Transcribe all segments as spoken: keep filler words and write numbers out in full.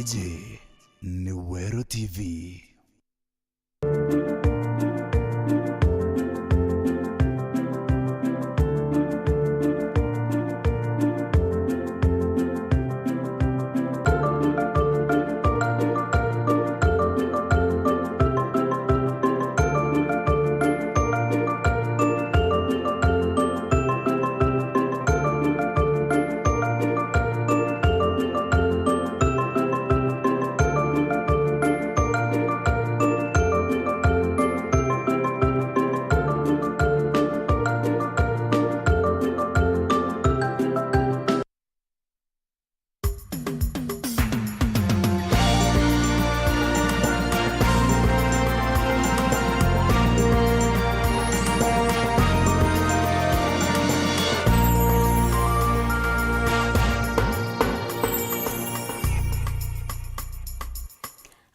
Iji ni Weru T V.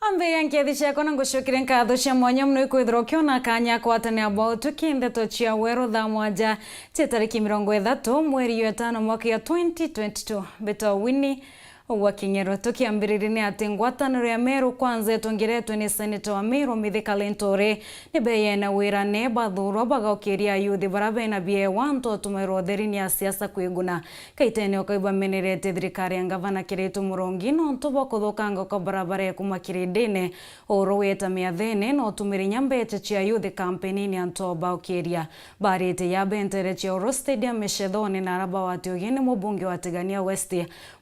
Ambiria nkethi ciakwa na ngucokere nkatho cia mwanya mono ikwithirwa ukiona kanya kwatanira bwa utuki ndeto cia Weru thaa mwanja cia tariki mirongo ithatu mweri ya itano mwaka ya twenty twenty-two. Mbitwa Winnie Ugwa King'ero. Tukiambiriria ni ati ngwataniro ya Meru Kwanza itongeretwe ni seneta wa Meru Mithika Linturi ni beyena wira ni bathurwa bagaukiria ayuthi bara bena biewa nto tumairwa utheri ni asiasa kwiguna. Kaitene o kau bamenerete thirikari ya ngavana Kiraitu Murungi nontu bwa kuthukanga kwa barabara ya kuma Kirindine uru wita miathene na utumire inya mbecha cia youth campaign-ini antu o baukiria. Barite ya bentere cia Uhuru Stadium micethone na araba wa Atiogi ni mubunge wa Tigania West.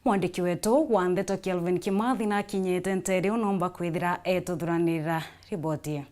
Mwandiki wetu wa ndeto Kelvin Kimathi na akinyite ntere iu nomba kwithira etuthuranirira riboti.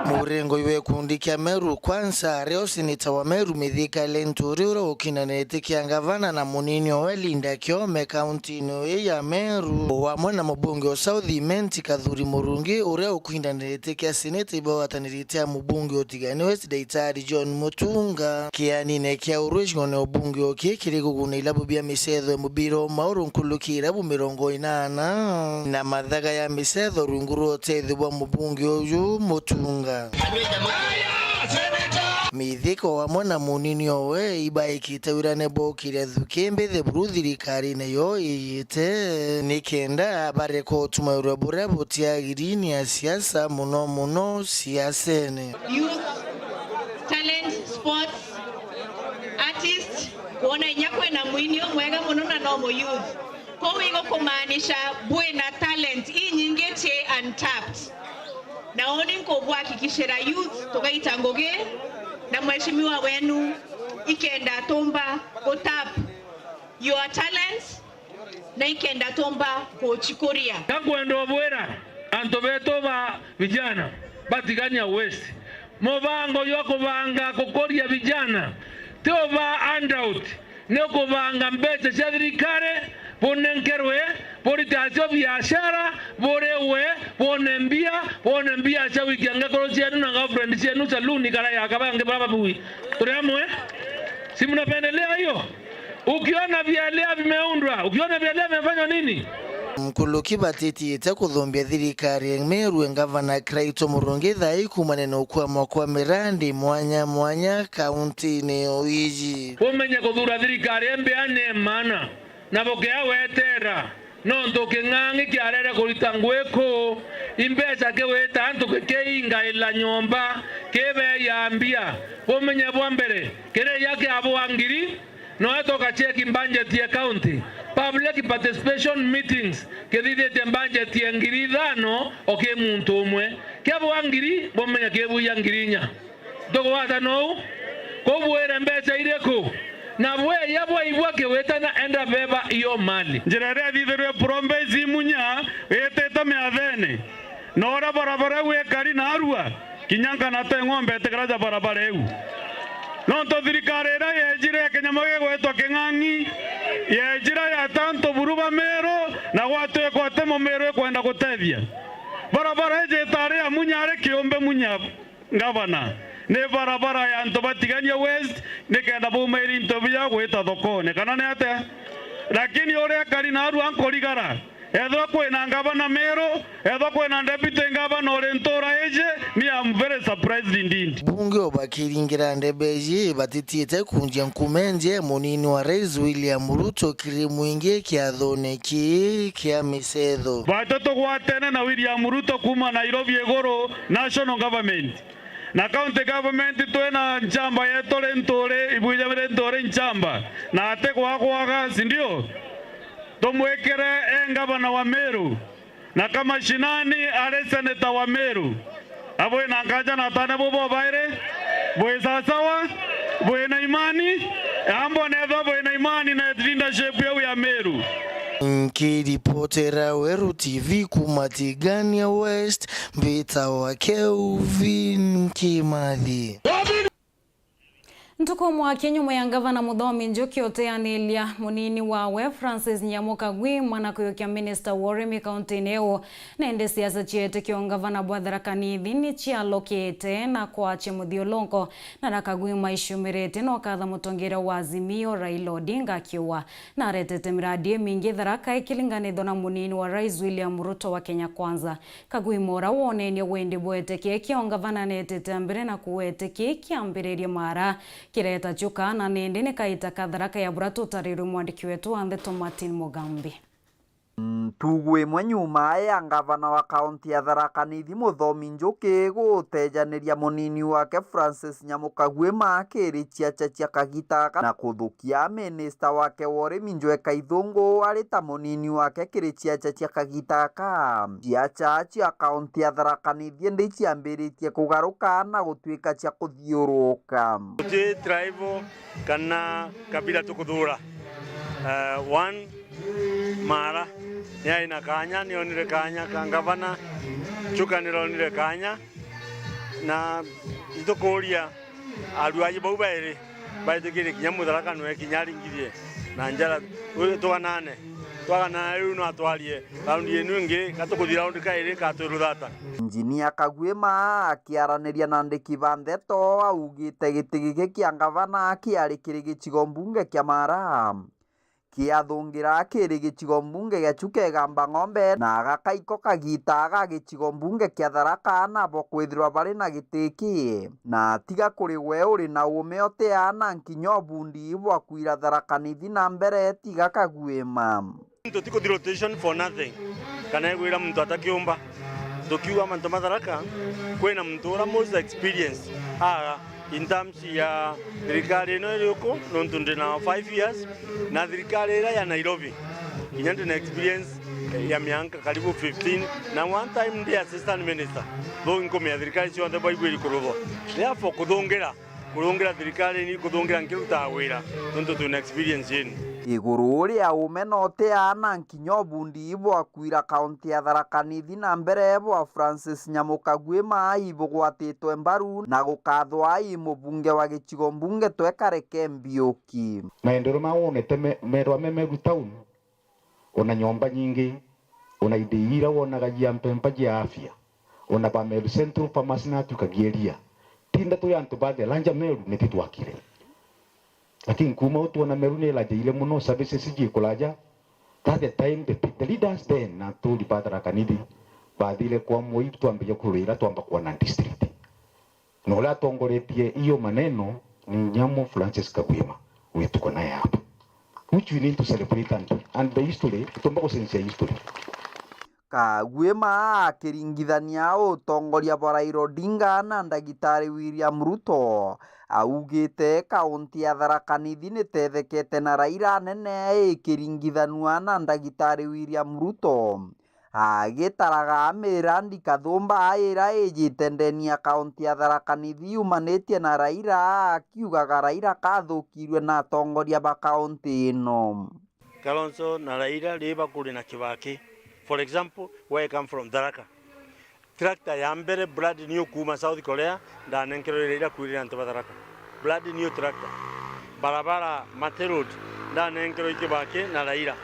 Murengo iwe gikundi kia Meru Kwanza, ario seneta wa Meru Mithika Linturi uria ukindanirite kia ngavana na munini owe Linda Kiome kaunti-ini ii ya Meru, o amwe na mubunge o South Imenti Kathuri Murungi uria ukindanirite kia seneta ibagwatanirite a mubunge o Tigania West Daitari John Mutunga. Kianine kia urwicing'o ni ubunge o kii kiri kuguna ilabu bia micetho ya mubira o mauru nkuruki irabu mirongo inana na mathaga ya micetho rungu rwa utethio bwa mubunge uju Mutunga. Mithika o amwe na munini owe ibaikite wirane bwa ukiria thuki mbithi buru thirikarine yo iyite ni kenda bareka utumairwa buria butiagiri ni asiasa, muno muno siasene. Youth, talent, sports, artist, kwona inya kwina mwini umwega muno na no mu youth. Kou igukumaanisha bwina talent inyingi ci untapped. Na uni nkubwakikishira youth tugaita ngugi na mheshimiwa wenu ikenda tumba gutap your talents na ikenda tumba kucikuria. Ngakwenda ubwira antu betu ba vijana ba Tigania West, mubango jwa kubanga kukuria vijana ti uba handout, ni kubanga mbeca cia thirikari bunenkerwe, burite acio biashara, buriwe, bone mbia, bone mbia cia gwikia ngekuru cienu na girlfriend cienu saluni kana ya kabangi bara babui. Turi amwe? Si mnapendelea hiyo? Ukiona vialea vimeundwa, ukiona vialea vimefanywa nini? Nkuruki batitiite kuthumbia thirikari ya Meru, ngavana Kiraitu Murungi thaa ii kuumania na ukwamwa kwa mirandi mwanya mwanya kaunti-ini o iji. Umenye kuthura thirikari imbea ni maana, na bukea wetera, nontu king'ang'i kiarere kurita ngui kuu, imbeca kiwita antu kikiingaila nyomba, kibeeya mbia. Bumenye bwa mbere, kiria kiabua ngiri, noe tuka check budget ya county, public participation meetings, kithithitie budget ya ngiri ithano o ki muntu umwe. Kiabua ngiri, bumenya kibuia ngiri inya. Tugwata nou? Kou bwire mbeca iriku? Na bweya bwaigua kiwita na enda beba iyo mali. Njira iria ithithirwe province Imunya, witite miathene. Na uria barabara iu ikari naarua, kinya nkanata ng'ombe itikaraja barabara iu. Nontu thirikari iria yejire ya kinyama gigwitwa king'ang'i, yejire yata antu buru ba Meru, na gwatwikwa ati Mumiru ikwenda gutethia. Barabara iji itari ya Munya ari kiumbe Munya ngavana, ni barabara ya antu ba Tigania West, nikenda baumaire into biao gwita thokone, kana ni atia? Lakini uria ikari naarua nkurigara, Ethwa kwina ngavana Meru, ethwa kwina deputy ngavana uri ntura iji, me, I'm very surprised indeed. Bunge o bakiringira ndebe iji batitiite kunjia nkume nje munini wa Rais William Ruto kiri mwingi kiathone kii kia micetho. Batu tugwatene na William Ruto kuuma Nairobi iguru, national government. Na county government twina nchamba yetu ri nturi, ibuija ri nturi nchamba. Na ati gwagwaga, si ndio? Tumwikire e ngavana wa Meru. Na ka mashinani ari seneta wa Meru. A bwina nkaja na atane bu bobairi? Bwi sasawa? Bwina imani? Ambwa nethwa bwina imani na leadership yau ya Meru. Nkiripotera Weru T V kuuma Tigania West, mbitawa Kelvin Kimathi. Ntuku mwakia nyuma ya ngavana Muthomi Njuki uteaniria munini wawe Francis Nyamukagwima na kuyukia minista wa urimi kauntiine iu, na indi siasa cietikio ngavana bwa Tharaka Nithi ni cialukite na kwacia muthiulunko, na Nyamukagwima iciumirite na ukatha mutongeria wa Azimio Raila Odinga akiuga na aretete miradi imingi Tharaka ikilinganithwa na munini wa Rais William Ruto wa Kenya Kwanza. Kagwima uria wonenie wendi bwa witikikia o ngavana neetete mbere na kuwetikia kiambiririe mara kireta chuka na nindi ni kaita ka Tharaka ya bura tutarirwe mwandiki wetu wa ndeto Martin Mugambi. Ntugu imwe nyuma ya ngavana wa kaunti ya Tharaka Nithi Muthomi Njuki gutejaniria munini wake Francis Nyamukagwima akiri ciacha cia kagita aka na kuthukia minista wake wa urimi Njweka Ithungu ari ta munini wake kiri ciacha cia kagita aka. Ciacha cia kaunti ya Tharaka Nithi indi ciambiritie kugaruka na gutuika cia kuthiuruka. Guti tribal kana kabila tukuthuura. Eh, one, Mara ni aina kanya, ni onire kanya ka ngavana, Chuka ni ronire kanya, na itukuuria aruaji bau bairi baitikirie kinya Mutharaka nwe kinya aringithie na njara. Ui, tuganane, twaganana riu no atwarie raundi inu ingi, ka tukuthi raundi kairi, ka twi ruthata. Injinia Kagwima akiaraniria na andiki ba ndeto augite giti giki kia ngavana kiari kiri gicigo mbunge kia Mara. Kiathungira kiri gicigo mbunge gia Chuka Igamba Ng'ombe, na gaka iko kagita ga gicigo mbunge kia Tharaka nabo kwithirwa bari na giti ki, na tiga kuri we uri na uume utia na nkinya ubundi bwa kwira Tharaka Nithi na mbere tiga Kagwima. Tutikuthi rotation for nothing, kana egwira muntu atakiumba. Tukiuga mantu ma Tharaka, kwina muntu ura most experience aga in terms ya thirikari ino iri uku, nontu ndi na five years, na thirikari ira ya Nairobi, kinya ndi na experience ya mianka karibu fifteen, na one time ndi assistant minister, though nkumenya thirikari cionthe baigwiri kuruthwa. Therefore, kuthungira, kuthungira thirikari ni kuthungira nkirutaga wira, nontu twina experience inu. Iguru ria uume no utia na kinya ubundi bwa kwira kaunti ya Tharaka Nithi na mbere bwa Francis Nyamukagwima ibugwatitwe mbaru na gukathwa i mubunge wa gicigo mbunge Twekare Kembiuki. Maendeleo mau wonete me-, merwa me Meru town, ona nyomba nyingi, ona indo ira wonaga cia mpemba cia afya, ona ba Meru Central Farmers natukagia iria. Ti ndeto ya antu ba the larger Meru niti twakire. Lakini kuuma u twona Meru ni ilajaire mono, services iji ikulaja. That the time the, the leaders then na aturi ba Tharaka Nithi bathire kwa Moi twambiria kurwira twamba kuona district. Na uria atongoretie iyo maneno ni Nyamu Francis Kagwima, wi tuko naye hapa. Which we need to celebrate and, and the history, tutomba gucenjia history. Kagwima akiringithania utongoria bwa Raila Odinga na Ndagitari William Ruto, augite kaunti ya Tharaka Nithi nitethekete na Raila anene ikiringithanua na Ndagitari William Ruto. Agitaraga mirandi kathumba ira ijite ndeni ya kaunti ya Tharaka Nithi yumanitie na Raila, akiugaga Raila kathukirue na atongoria ba kaunti ino. Kalonzo na Raila ri bakuri na Kibaki. For example, where I come from, Tharaka. Tractor ya mbere, brand new kuuma South Korea, ndanenkerwe Raila kwirira antu ba Tharaka. Brand new tractor. Barabara, Mate Road, ndanenkerwe Kibaki na Raila.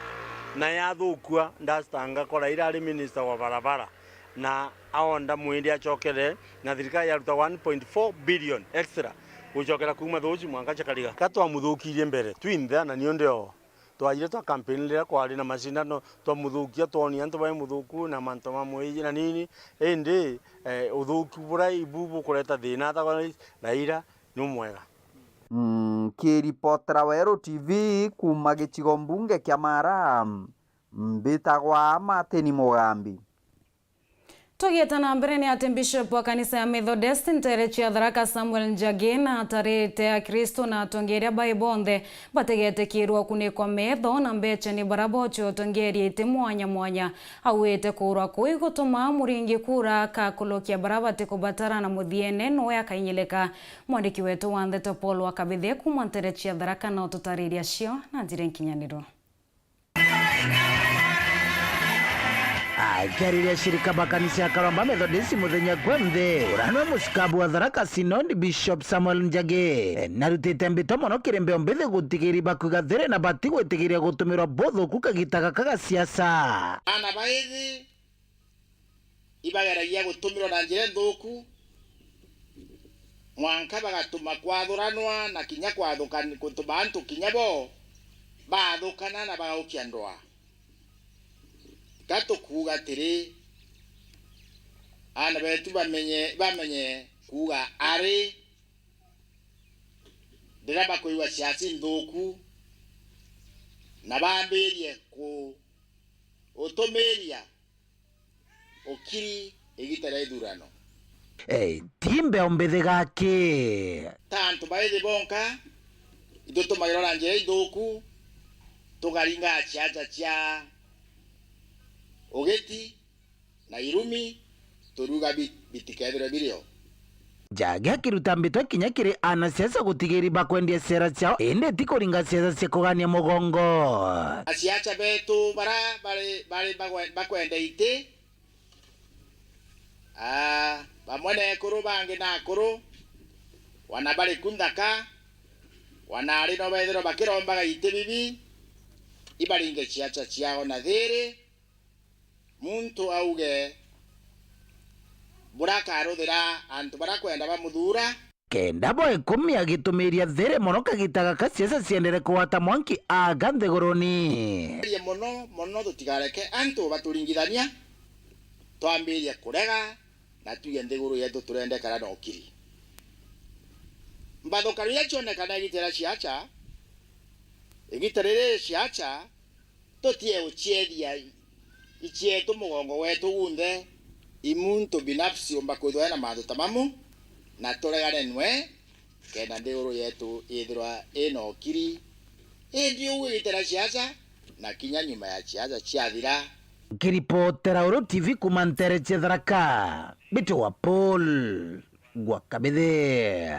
Na yathukua, ndastanga kwa Raila ari minister wa barabara. Na aonda mwindi acokere, na thirikari yaruta one point four billion extra gucokera kuuma thuuci mwanka cakariga. Ka twamuthukirie mbere, twinthe, na nio ndi o. twaire twa campaign riria kwari na macindano, twamuthukia, twonia antu bai muthuku na mantu mamwe iji na nini, indi, eh, uthuku buria ibu bukureta thina ta Raila ni umwega. Nkiripotera Weru T V kuuma gicigo mbunge kia Mara, mbitagwa Martin Mugambi. Tugiita na mbere, ni ati Bishop wa kanisa ya Methodist nteere cia Tharaka Samuel Njagi na atarite Akristo na atongeeria bai bonthe batigetikirwa kunikwa metho na mbecha ni bara bochwe utongeeria iti mwanya mwanya. Auite kuurwa kuu igutuma muringi kura akakurukia bara batikubatara na muthiene nowe akainyilika. Mwandiki wetu wa ndeto Paul wa Kabithe kuuma nteere cia Tharaka na ututariria cio na njira inkinyaniru. Akiariria shirika ba kanisa ya Karomba Methodist muthenya gwe nthe, uria nwe mucikabu wa Tharaka Synod, Bishop Samuel Njagi, narutite mbito mono kiri mbeo mbithi gutigiri bakuiga thiri na batigwitigiria gutumirwa buthuku kagita gaka ga siasa. Ana baithi ibageragia gutumirwa na njira nthuku, mwanka bagatuma kwathuranwa na kinya kwathukan-, gutuma antu kinya bo baathukana na bagaukia ndwaa. Ka tukuuga atiri, aana beetu bamenye, bamenye kuuga ari riria bakwigua ciaci nthuku, na baambirie ku-, gutumiria ukiri igita ria ithurano. Eh, ti mbeo mbithi gaki. Ta antu baithi bonka, itutumagirwa na njira inthuku, tukaringa ciaca cia ugiti na irumi, turiuga bi-, bitikethirwe birio. Njagi akiruta mbitwa kinya kiri anasiasa gutigiri bakwendia siasa ciao, indi ti kuringa siasa cia kugania mugongo. Asiasa betu bara bari, bari bagwe-, bakwenda iti, aa, bamwe na ekuru, bangi na akuru, wana bari ku nthaka, wana ari no bethirwa bakirombaga iti bibi, ibaringe siasa ciao na thiri, muntu auge buria akaruthira antu baria akwenda bamuthuura. Kenda bo ikumi agitumiria thiri mono kagita gaka siasa ciendere kugwata mwanki aga nthiguruni. Tugerie mono mono tutigareke antu baturingithania, twambirie kurega na tuge nthiguru yetu turenda ikara na ukiri. Mbathukano iria cionekana igita ria siasa, igita riri ria siasa, tutie uciethia icietu mugongo wetu gunthe, i muntu binafsi umba kwithirwa ena mantu ta mamu, na turegane nwe, kenda nthiguru yetu ithirwa ina ukiri. Indi uu igita ria siasa, na kinya nyuma ya siasa ciathira. Nkiripotera Uru T V kuuma ntere cia Tharaka, mbitagwa Paul gwa Kabithi.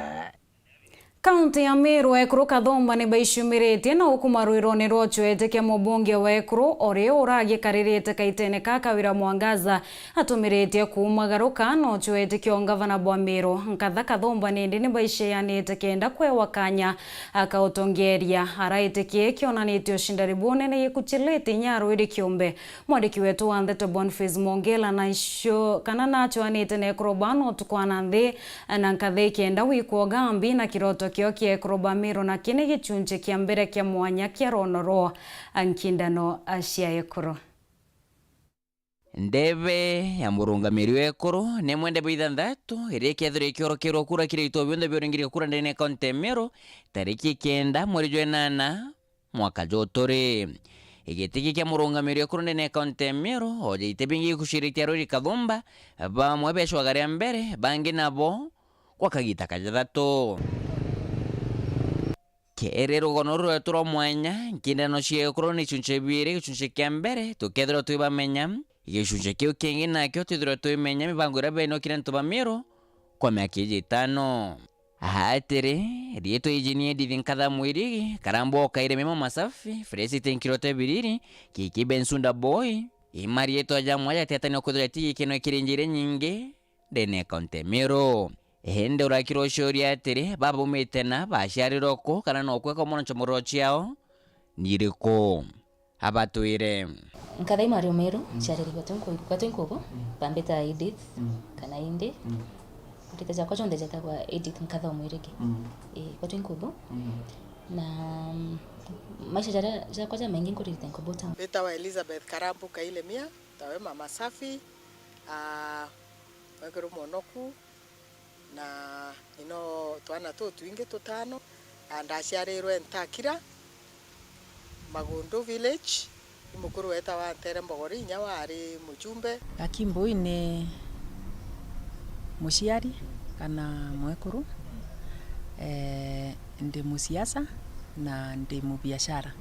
Kaunti ya Meru, ekuru Kathumba ni baicumiritie na ukuma rwirone rwa ucwete kia mubunge wa ekuru, ori uragikaririte kaitene ka Kawira Mwangaza atumiritie kuumagaruka na ucwete kia ungavana bwa Meru. Nkatha Kathumba nindi ni baicianite kenda kwewa kanya akautongeria. Araitikie kionanitio cindari bunene gikuchilite inya rwiri kiumbe. Mwandiki wetu wa ndeto Boniface Mongela na icio kana nachwanite na ekuru bana utuku wa nanthi, na nkatha ikenda wikwa ugambi na kiroto kio kia ekuru ba Meru, na kini gichunchi kia mbere kia mwanya kia rono rwa nkindano cia ekuru. Ndebe ya murungamiri wa ekuru ni imwe ndebe ithanthatu iria ikethirwa ikiorokerwa kura kiri ituo bionthe biuringirwe kura ndene ya kaunti ya Meru tariki kenda mweri jwa inana mwaka juturi. Igiti giki kia murungamiri wa ekuru ndene ya kaunti ya Meru, o ja iti bingi gikuciritie Arwiri Kathumba, bamwe becwaga ria mbere, bangi nabo gwa kagita ka jathatu. Kiri rugono rwetu rwa mwanya, nkindano cia ekuru ni ichunchi biiri, gichunchi kia mbere tukethirwa twibamenya, gichunchi kiu kingi nakio twithirwe twimenya mibango iria beinokire antu ba Meru kwa miaka iji itano. Atiri, riitwa iji ni Edith Nkatha Mwirigi, karamba o Kairimi Mama Safi, Felicity Nkirote Biriri, Kiki Bensunda Boy, i mariitwa jamwe jatetanio kwithirwa ti gikeno kiri njira inyingi ndene ya kaunti ya Meru. Indi urakira ucuria atiri, baba baumite na baciarirwe ku kana no kweka mono nchomororo ciao ni iriku? Abatwire. Nkatha i Mario Meru, mm, ciariri gwetwe Nku-, gwetwe Nkubu, mm, bambita Edith, mm, kana Indi. Mm. Ndite ciakwa cionthe cietagwa Edith Nkatha Omwirigi. Mm. Ii, gwetwe Nkubu. Mm. Na, mm, Maisha jaria jakwa jamaingi nkuririte Nkobo Town. Mbitawa Elizabeth Karambu Kailemia, tawe Mama Safi, aa, mwekuru mwonoku, na nino twana tutwingi tutano. Aa, ndaciarirwe Ntakira, Magundu village. Ni mukuru wetawa Ntere Mbogori, inya wari mujumbe. Gaki Mbui ni muciari kana mwekuru, ee, ndi musiasa na ndi mubiashara.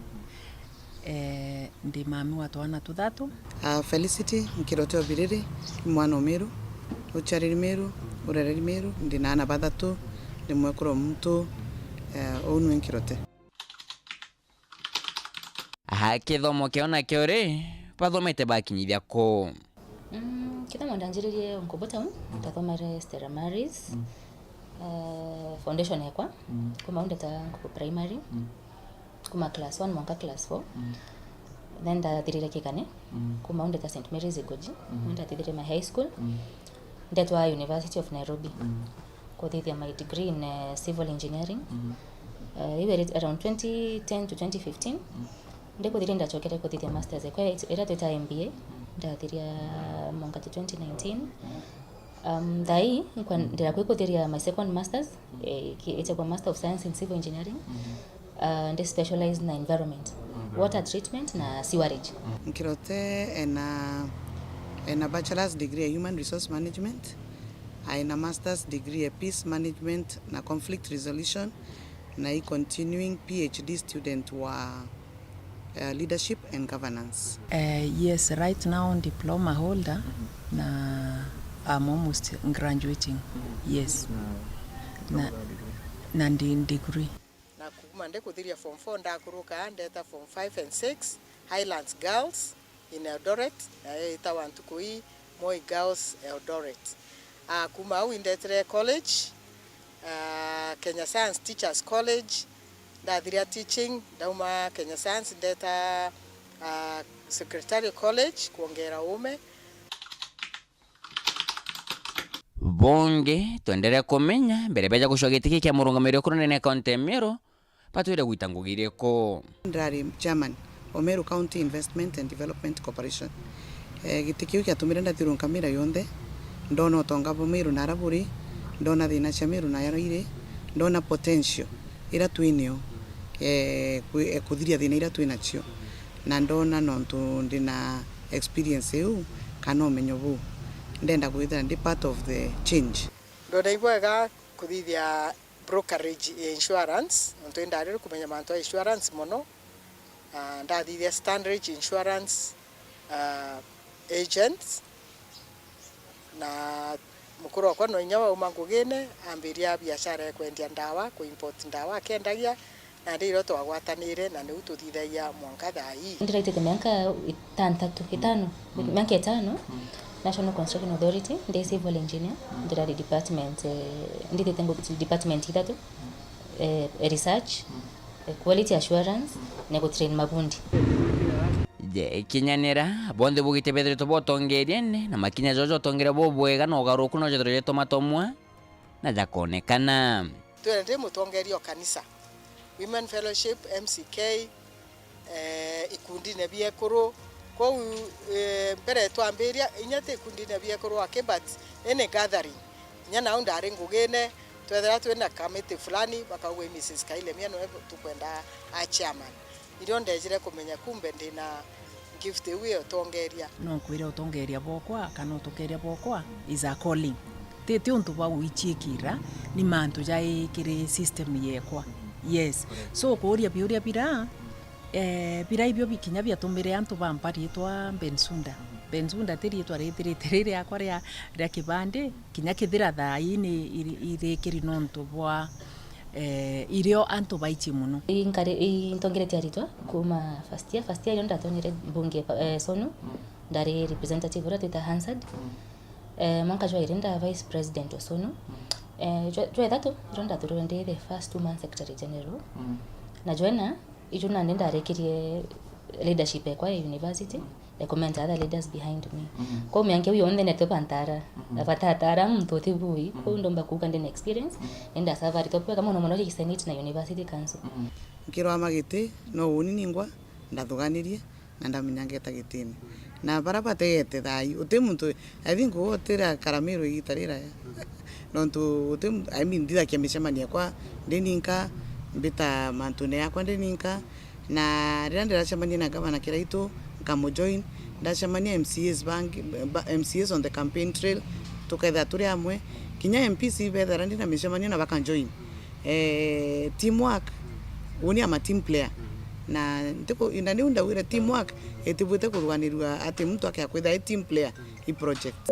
Ee, ndi mami wa twana tuthatu. Aa, Felicity Nkirote Obiriri, ni mwana o Meru, uciariri Meru, urereri Meru, ndi na aana bathatu, ndi mwekuru o muntu, ee, uu niwe Nkirote. Aha kithomo kiao nakio ri, bathomete bakinyithia ku? Mm, kithomo ndanjiririe o Nkobo Town, ndathomere Stella Maris, eh, foundation ekwa, kuma au ndeta Nkobo Primary, kuma class one mwanka class four. Then ndathirire Kigane, kuma au ndeta Saint Mary's Igoji, au ndathithirie my high school. Ndetwa University of Nairobi. Kuthithia my degree in, eh, civil engineering. Eh, iu iri around twenty ten to twenty fifteen. Ndikuthiria ndachokere kuthithia masters ekwa iria twita M B A. Ndathiria mwanka jwa twenty nineteen. Um, thaa ii nkwa ndira kwikuthiria my second masters, eh, ki- itagwa Master of Science in Civil Engineering. Uh, ndi specialized na environment, water treatment na sewerage. Nkirote ena, ena bachelor's degree ya human resource management, aina master's degree ya peace management na conflict resolution, na i continuing P H D student wa, uh, leadership and governance. Eh, yes, right now diploma holder na I'm almost graduating. Yes. Na, na ndi degree. Na kuma ndikuthiria form four ndakuruka, ndeta form five and six, Highlands Girls in Eldoret, nayo itawa ntuku ii Moi Girls Eldoret. Ah, kuma au indetire college, ah, Kenya Science Teachers College, ndathiria teaching, ndauma Kenya Science ndeta, ah, Secretarial College kuongera uume. Bungi, twendere kumenya, mbere beja gucua giti giki kia murungamiri ukuru nene kaunti ya Meru, batwire gwita ngugi iriku? Ndari chairman o Meru County Investment and Development Corporation. Eh, giti kiu kiatumire ndathiurunka Meru yonthe, ndona utonga bwa Meru nara buri, ndona thina cia Meru nara iri, ndona potential ira twinio, eh, kwi- eh, kuthiria thina ira twinacio, na ndona nontu ndina experience iu kana umenyo buu, ndenda kwithira ndi part of the change. Ndona ibwega kuthithia brokerage ya insurance, nontu indari kumenya mantu a insurance mono. Ah, ndathithia Stanridge Insurance, ah, agents, na mukuru okwa no inya wauma ngugine, ambiria biashara ya kwendia ndawa, ku import ndawa akendagia, na ndi irio twagwatanire, na niu tuthithagia mwanka thaa ii. Ndiraitite mianka itantatu, itano, mianka itano, National Construction Authority, ndi civil engineer, ndirari department, eh, ndithite ngu- department ithatu, eh, research, eh, quality assurance, na gutrain mabundi. Je, ikinyanira, bonthe bugite bethiritwe botongeriene, na makinya jojo utongeria bubwega na ugaruruku no jethirwe jetuma tomwa, na jakonekana. Twire ndi mutongeria o kanisa, Women Fellowship, M C K, eh, ikundine bia ekuru. Kwou, eh, mbere twambiria, inya ti ikundine bia ekuru aki, but any gathering, inya nau ndari ngugine, twethira twina kamiti fulani, bakauga, "Ii Missus Kailemia niwe tukwenda a chairman." Irio ndejire kumenya kumbe ndina gift iu ya utongeria. No nkwire utongeria bwokwa kana utongeria bwokwa is a calling. Ti, ti untu bwa gwichiikira, ni mantu jai kiri system yekwa. Yes. So, kuuria biuria bira, eh, bira ibio bi-, kinya biatumire antu bampa riitwa Bensunda. Bensunda ti riitwa rithirite ri riakwa ria, ria kibandi, kinya kethira thaa ii ni iri-, irikiri nontu bwa, eh, irio antu baichie mono. Ii nkari-, ii ntongeretie aritwa kuuma first year. First year irio ndatonyire mbunge, eh, Sonu, ndari representative uria twita Hansard. Eh, mwanka jwa iri nda vice president o Sonu. Eh, jwa, jwa ithatu irio ndathurwe ndi the first woman secretary general. Na jwa ina, ijo nandi ndarikirie leadership ekwa ya university. Recommend other leaders behind me. Kwou mianka iu yonthe netwe bantara, na batatara muntu uti bui. Kwou ndomba kuuga ndina experience, ni ndasava aritwa bwega mono mono gi Senate na University Council. Nkirwama giti, no uuni ningwa ndathuganirie na ndamenya ngeta gitini. Na bara bategete thaai, uti muntu, I think, ugu utirakara Miru igita riraya. Nontu uti muntu, I mean, ndithakia micemanio yakwa ndi ninka, mbita mantune yakwa ndi ninka, na riria ndiracemania na Gavana Kiraitu, nkamujoin, ndacemania M C As bangi, ba-, M C As on the campaign trail, tukethira turi amwe. Kinya M Ps ibethira ndi na micemanio na bakanjoin. Eh, teamwork, uuni I'm a team player. Na ntiku-, na niu ndauire teamwork itibuite kuruganirua ati muntu akea kwithira e team player i project.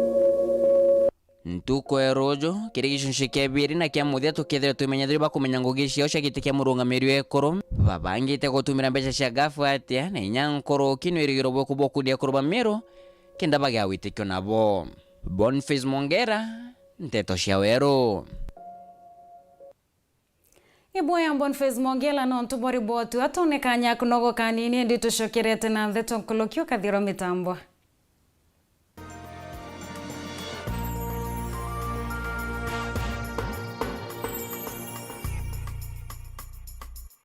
Ntuku ya ruuju, kiri gicunci kia biiri na kia muthia, tukethirwa twimenyethiri ba kumenya ngugi ciao cia giti kia murungamiri wa ekuru, babangite gutumira mbeca cia gafu atia, na inya nkuruki nwirigiro bweku bwa kuria ekuru ba Miru, kenda bagia witikio nabo. Boniface Mongera, Nteto cia Weru. Ibwea Boniface Mongela nontu bwa riboti. Atone kanya kunogoka kanini, indi tucokerete na ntheto nkuruki ukathirwa mitambwa.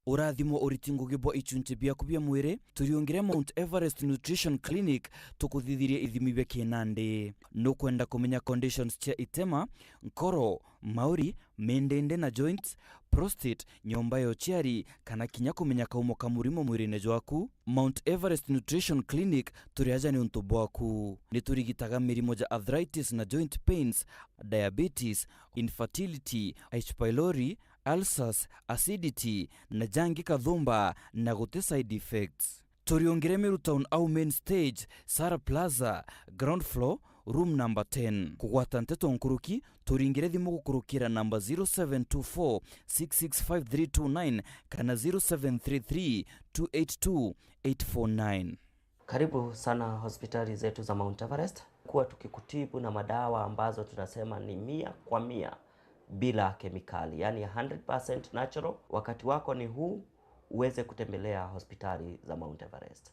Urathimo uriti ngugi bwa ichunchi biaku bia mwiri, turiungire Mount Everest Nutrition Clinic, tukuthithirie ithimi bia kinandi. Nukwenda kumenya conditions cia itema, nkoro, mauri, mindindi na joints, prostate, nyomba ya uciari, kana kinya kumenya kaumo ka murimo mwirine jwaku? Mount Everest Nutrition Clinic turi aja niuntu bwaku. Ni turigitaga mirimo ja arthritis na joint pains, diabetes, infertility, H. pylori, ulcers, acidity, na jangi kathumba, na guti side effects. Turiungire Miru Town au main stage, Sara Plaza, ground floor, room number ten. Kugwata nteto nkuruki, turingire thimu gukurukira namba zero seven two four six six five three two nine kana zero seven three three two eight two eight four nine. Karibu sana hospitali zetu za Mount Everest. Kuwa tukikutibu na madawa ambazo tunasema ni mia kwa mia bila kemikali, yani hundred percent natural. Wakati wako ni huu, uweze kutembelea hospitali za Mount Everest.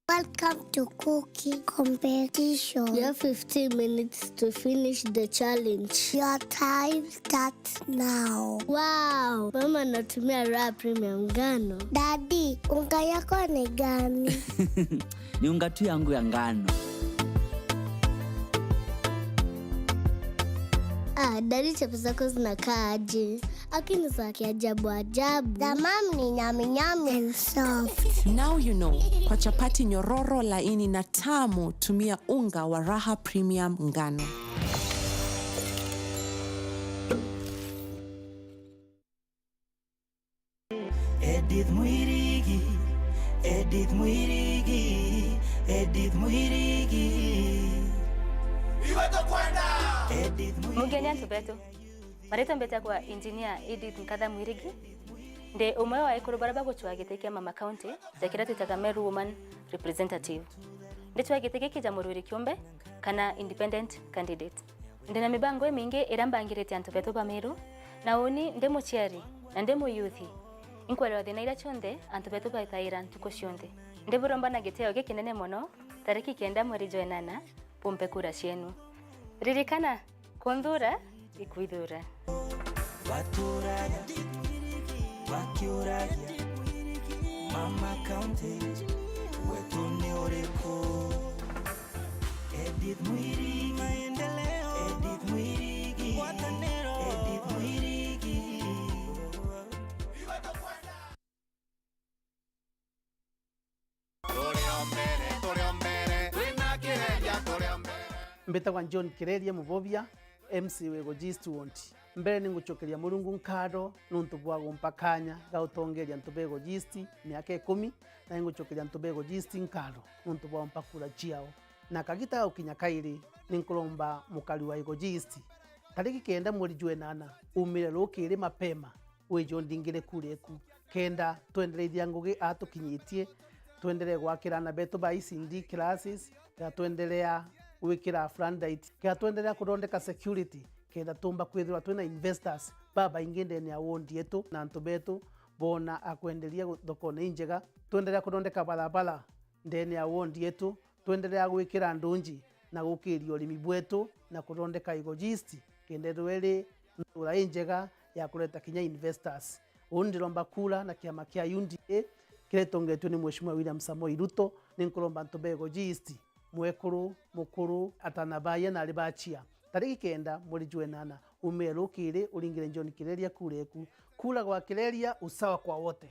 Welcome to cooking competition. You have fifteen minutes to finish the challenge. Your time starts now. Wow, mama anatumia Raha Premium ngano. Daddy, unga yako ni gani? Ni unga tu yangu ya ngano. Ah, daddy, chapo zako zinakaa aje? Lakini za kiajabu ajabu. The mom ni nyami nyami and soft. Now you know, kwa chapati nyororo, laini na tamu, tumia unga wa Raha Premium ngano. Edith Mwirigi, Edith Mwirigi, Edith Mwirigi. Iwe tukwenda! Edith Mwirigi. Mugeni antu betu. Maritwa mbetakwa Engineer Edith Nkatha Mwirigi. Ndi umwe wa ekuru baria bagucwaa giti kia Mama County ja kiria twitaga Meru Woman Representative. Ndicwaa giti giki ja murwiri kiumbe kana independent candidate. Ndi na mibango imingi iria mbangirite antu betu ba Meru, na uni ndi muciari na ndi muyuthi, inkwererwa thina iria cionthe antu betu baitaira ntuku cionthe. Ndiburomba na gitio gikinene mono, tariki kenda mweri jwa enana, bumpe kura cienu. Ririkana, kunthura ikwithura. Baturaga bakiuragia, Mama County, wetu ni uriku? Edith Mwirigi, maendeleo. Edith Mwirigi, ngwataniro. Edith Mwirigi. Turi o mbere, turi o mbere, twina kireria, turi o mbere. Mbitagwa John Kireria Mubobia, M C wa Igoji East Ward. Mbere ni ngucokeria Murungu nkatho nuntu bwa gumpa kanya ga gutongeria antu ba Igoji East miaka ikumi, na ni ngucokeria antu ba Igoji East nkatho nuntu bwa gumpa kura ciao. Na kagita ga gukinya kairi, ni nkuromba mukari wa Igoji East, tariki kenda mweri jwa enana, umire rukiri mapema, wije undingire kura eku, kenda twendereithia ngugi aa tukinyitie, twenderee gwakira aana betu ba E C D classes, kenda twenderea gwikira floodlight, kenda twenderea kuthondeka security, kenda tumba kwithirwa twina investors babaingi ndene ya ward yetu, na antu betu boona a kwenderia gu-, thokone injega, twenderea kuthondeka barabara ndene ya ward yetu, twenderea gwikira ndunji na gukiria urimi bwetu na kuthondeka Igoji East, kenda ithirwa iri ntura injega ya kureta kinya investors. Uu ndiromba kura na kiama kia U D A kiria gitongetue ni Mheshimiwa William Samoei Ruto, ni nkuromba antu ba Igoji East, mwekuru, mukuru, atana baye na ari bachia, tariki kenda mweri jwa enana, umire rukiri uringire John Kireria kura eku. Kura kwa Kireria, usawa kwa wote.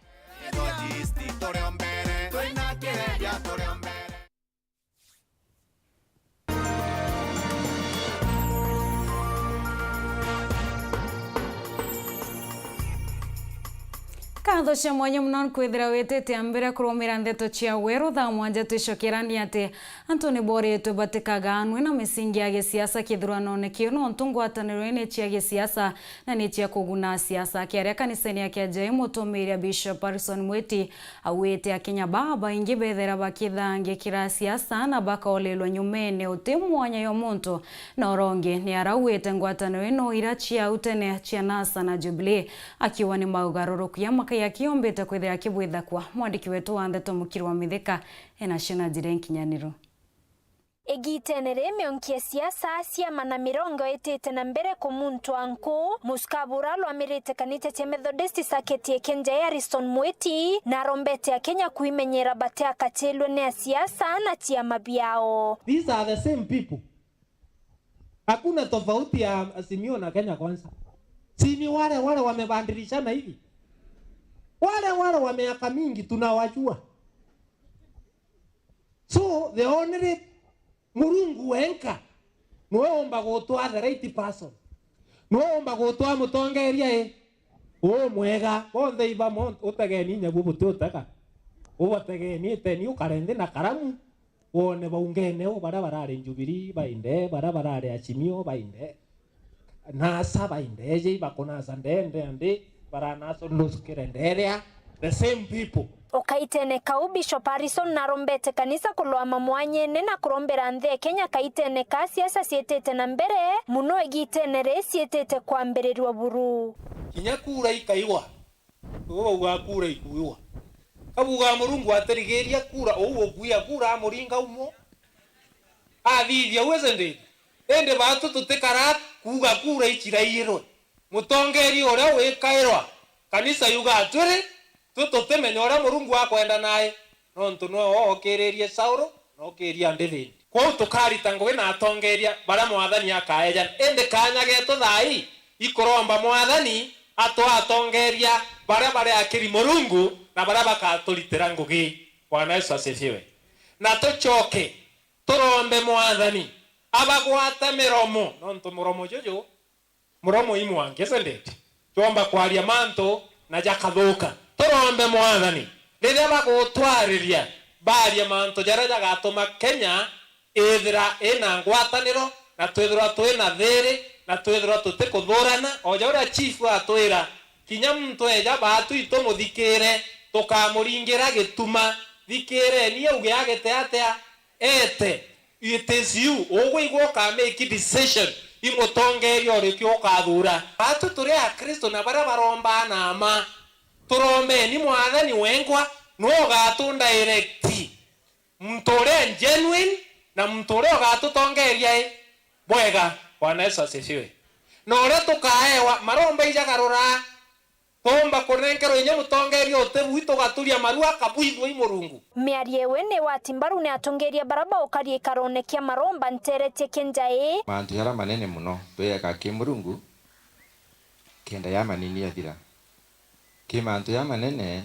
Nkatho cia mwanya mono kwithira witite a mbere kurumira ndeto cia weru. Thaa mwanja twicokerani ati antu ni boritwe batikaganwe na misingi ya gisiasa kithuranone kiu, nontu ngwataniro ni cia gisiasa na ni cia kuguna asiasa. Akiaria kanisene ya Kianjai, mutumiria Bishop Harrison Mwiti auite Akenya babaingi bethira bakithangikira siasa na bakaolelwa nyumene uti mwanya yo muntu na urongi. Ni arauite ngwataniro ino ira cia au tene cia NASA na Jubilee, akiuga ni maugaruruku ya makai akiombite kwithira akibwithakwa. Mwandiki wetu wa ndeto Mukiri wa Mithika ena cio na njira inkinyaniru. Igitene ri, mionki ya siasa, ciama na mirongo itite na mbere kumuntwa nku, musuka bura rwamirite kanitha cia Methodist Circuit Kianjai Harrison Mwiti, na arombete Akenya kwimenyera batiakachilwe ni asiasa na ciama biao. These are the same people. Hakuna tofauti ya Azimio na Kenya Kwanza. Si ni wale wale wamebandirishana hivi? Wale wale wa miaka mingi tunawajua. So, the only Murungu wenka niwe umba gutwaa the right person. Niwe umba gutwaa mutongeria i umwega. Bonthe iba mon-, utegeni inya bu buti utega. Ubategeni, iteni ukare nthi na karamu, wone baungene u baria barari Jubilee bainde, baria barari Azimio bainde. NASA bainde, eje ibakunasa ndende andi, baranasa ndusukire nderia, the same people. O kaitene kau, Bishop Harrison narombete kanisa kuloama mwanyene na kurombera nthi ya Kenya kaitene ka siasa ciitite na mbere, muno igitene ri ciitite kwambirirua buru. Kinya kura ikaigwa, nibo baugaa kura ikuigwa. Kabugaa Murungu atirigiria kura, uu ukuia kura amuringa umo. Athithia u, isn't it? Indi baatu tutikaraa kuuga kura icirairwe. Mutongeria uria wikairwa, kanisa yugaa twiri, twi tutimenya uria Murungu akwenda nae, nontu niwe wookiririe Saulu na ookiria David. Kwou tukarita ngugi na atongeria baria Mwathani akaejana. Indi kaanya geetu thaa ii ikuromba Mwathani atwaa atongeria baria bari akiri Murungu na baria bakaturitira ngugi. Bwana Yesu asifiwe. Na tucoke turombe Mwathani abagwate miromo, nontu muromo juju, muromo i mwanki, isn't it? Jwomba kwaria mantu na jakathuka. Turombe Mwathani, riria bagutwariria, barie mantu jaria jagatuma Kenya ithira ina ngwataniro, na twithirwa twina thiiri, na twithirwa tutikuthurana, o ja uria chief atwira, kinya muntu eja baatu itumuthikire, tukamuringira gituma. Thikireni auge agite atia, eete. It is you. Ugwigua uka make decision, i mutongeria urikio ukathura. Baatu turi Akristo na baria barombaa na mma, turombeni Mwathani wengwa, niwe ugatu direct muntu uria genuine na muntu uria ugatutongeria i bwega. Bwana Yesu asifiwe. Na uria tukaewa, maromba ijagarura, twomba kunenkerwa inya mutongeria uti bui, tugaturia maru akabwithua i Murungu. Miario iwe ni wati mbaru ni atongeria baria baukaria ikarone kia maromba nteretie Kianjai. Mantu jaria manene muno twiyeka ki Murungu kenda ya manini athira. Ki mantu ja manene,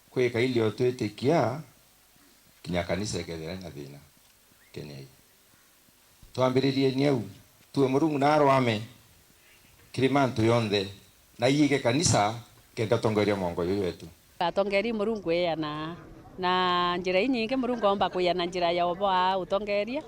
kwi kaindi o twitikia, kinya kanisa ikethira ina thina Kenya ii. Twambiririeni au, tuwe Murungu na arwame kiri mantu jonthe, na aiige kanisa kenda utongeria mwongo juju wetu. Atongeria Murungu eana na njira inyingi. Murungu aumba kwiana njira ya uboa utongeria,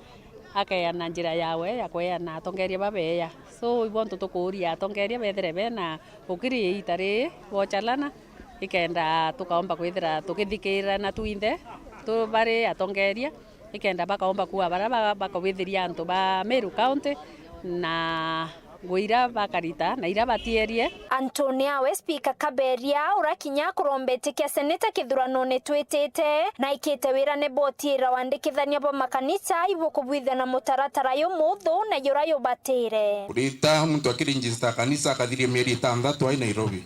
akeana njira yawe ya kweana atongeria babeya. So, ibo ntu tukuuria atongeria bethire bena ukiri iita riri bochalana, ikenda tukaomba kwithira tukithikirana twinthe tu bari atongeria, ikenda bakaomba kuuga baria ba-, bakawithiria antu ba Meru County na Ngui iria bakarita na iria batierie. Antonia we Spika Kaberia, urakinya kurombetekia seneta kithuranone twitite, na ikite wira ni boti ira wandikithania bwa makanisa ibukubwithia na mutaratara yumuthu na yura yubatire. Urita muntu akiregister kanisa akathiria mieri itanthatu ai Nairobi.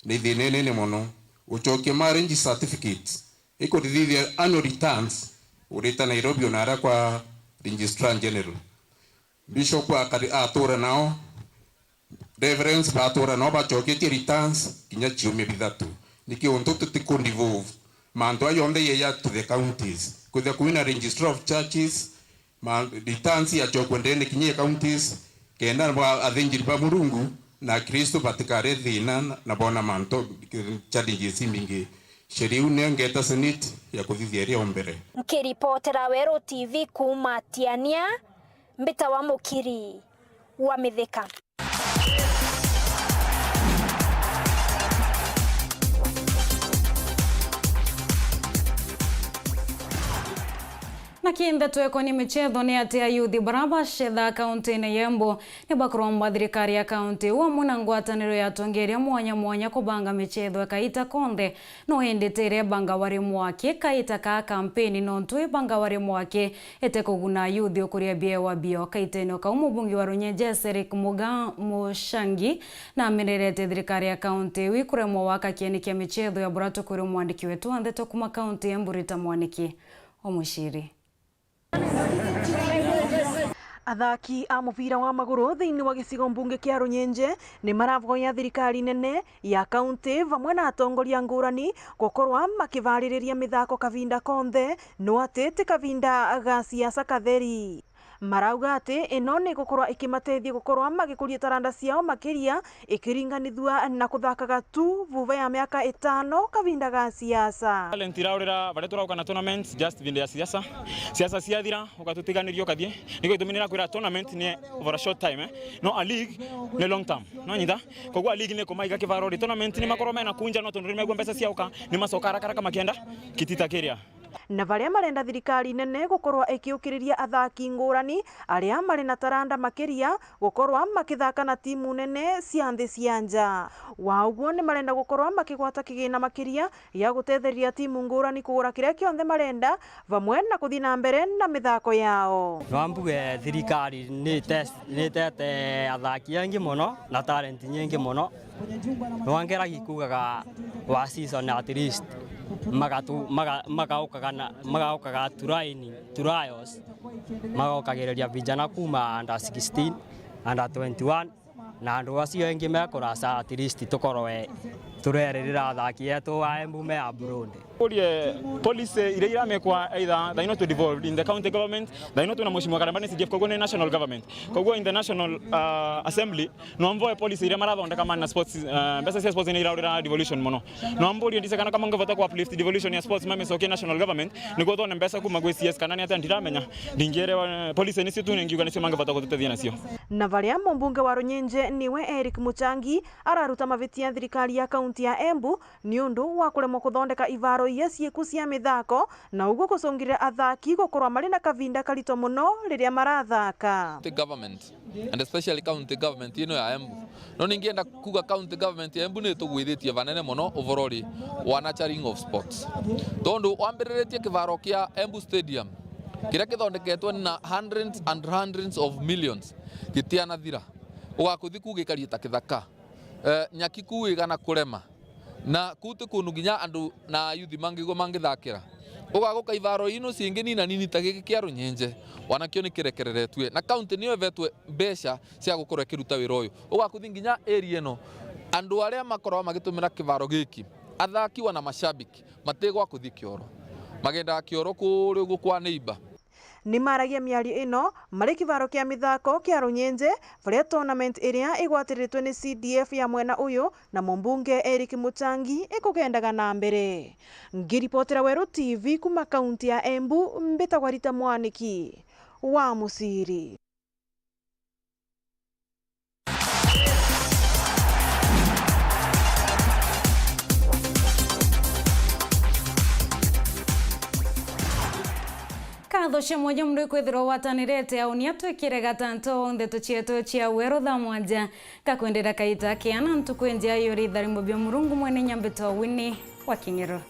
Ni thina inene mono. Ucokia marriage certificate, ikurithithia annual returns, urita Nairobi ona aria kwa Registrar General. Bishop akari-, atura nao, reverends batura nao bacoketie returns kinya ciumia bithatu. Niki untu tutiku devolve mantu ayo onthe yeya to the counties? Kwithia kwina registrar of churches, ma returns yacokwe ndene kinya counties, kenda ba athinjiri ba Murungu na Kristo batikare thina na bona mantu challenges imbingi. Sheria iu nengeta Senate ya kuthithia iria o mbere. Nkiripotera Weru T V kuuma Tiania, mbita wa Mukiri wa Mithika. Na kinthitwe ikoni michetho ni ati ayuthi bara bacethaa kauntine ya Embu ni bakuromba thirikari ya kaunti iu amwe na ngwataniro ya atongeria mwanya mwanya kubanga michetho ikaita konthe. No indi tire banga wari mwaki kaita ka kampeni, nontu ibanga wari mwaki ete kuguna ayuthi ukuria biewa bio. Kaitene o kau, mubunge wa Runyenje Eric Muga-, Mushangi namenerete thirikari ya kaunti iu ikuremwa waka kieni kia michetho ya bura tukwirwe mwandiki wetu wa ndeto kuma kaunti ya Embu Rita Mwaniki. Omuciri. Athaki a mubira wa maguru thiini wa gicigo mbunge kia Runyenje ni maravoya thirikari nene ya kaunti vamwe na atongoria ngurani gukorwa makivaririria mithako kavinda konthe, no ati ti kavinda ga siasa katheri. Marauga ati ino ni gukorwa ikimatethia gukorwa magikuria taranda ciao makiria ikiringanithua na kuthakaga tu vuva ya miaka itano kavinda ga siasa. Talent iraurira baria turaukana tournaments just vinda ya siasa. Siasa ciathira, ugatutiganiria ukathie. Niko gitumi nirakwira tournament ni for a short time, eh? No a league ni long term. No nyita? Koguo a league ni kumaiga kivaro ri tournament ni makorwo mena kunja, no tondu ni megua mbeca ciauka, ni macoka haraka haraka makienda kitita kiria. Na baria marenda thirikari nene gukorwa ikiukiriria athaki ngurani aria mari na taranda makiria gukorwa makithaka na timu nene cia nthi cia nja. Wa uguo, ni marenda gukorwa makigwata kigina makiria gia gutetheria timu ngurani kugura kiria kionthe marenda, vamwe na kuthi na mbere na mithako yao. No mbuge thirikari ni tes-, ni itete athaki aingi mono na talent nyingi mono. Nwangera gikugaga wa season at least magatu-, maga-, magaukaga na, magaukaga turaini, trials, magaukagiriria vijana kuma under sixteen, under twenty-one, na andu acio engi mekuraca at least tukorwe tureririra athaki etu a Embu me abroad. Urie policy iria iramekwa either they not to devolve in the county government, they not na mheshimiwa Karemba ni C D F, koguo ni national government. Koguo in the national, uh, assembly, no mvoe policy iria marathondeka man na sports, uh, mbeca cia sports ni iraurira devolution mono. No mburie ndise kana kama ngevota ku uplift devolution ya sports mamicokie national government, niguo twone mbeca kuma gwi C S kana ni atia ndiramenya. Ndingierewa, uh, policy nicio tu ningiuga nicio mangevota gututethia nacio. Na varia mumbunge wa Runyenje niwe Eric Muchangi araruta mavitia thirikari ya kaunti ya Embu, ni undu wa kuremwa kuthondeka ivaro iria cieku cia mithako, na uguo gucungirira athaki gukorwa mari na kavinda karito mono riria marathaka. The government, and especially county government ino ya Embu. No ningienda kuga county government ya Embu ni itugwithitie vanene mono uvoro ri wa nurturing of sports. Tondu wambiriritie kivaro kia Embu Stadium, kiria kithondeketwe na hundreds and hundreds of millions, gitianathira. Ugakuthi kuu gikarie ta kithaka. Eh, nyaki kuu igana kurema. Na kuu ti kundu nginya andu na ayuthi mangigua mangithakira. Ugaguka ivaro ino ciingi nini na nini ta giki kia Runyenje, wanakio ni kirekereretue. Na county niyo ivetwe mbeca cia gukorwo ikiruta wira uyu. Ugakuthi nginya area ino, andu aria makoragwa magitumira kivaro giki, athaki wana mashabiki, matigwa kuthi kioro. Magendaga kioro kuria uguo kwa neighbor. Ni maragia miario ino mari kivaro kia mithako kia Runyenje, varia tournament iria igwatiriritwe ni C D F ya mwena uyu na mumbunge Eric Muchangi ikugendaga na mbere. Ngiripotera Weru T V kuma kaunti ya Embu, mbitagwa Rita Mwaniki wa Muciri. Ngatho cia mwanya mono ikwithirwa watanirite aunia twikire gatanto ndeto cietu cia weru thaa mwanja. Ngakwendera kaita keana ntuku injega ya uritharimbo bia Murungu mwene nyambito Winnie wa King'ero.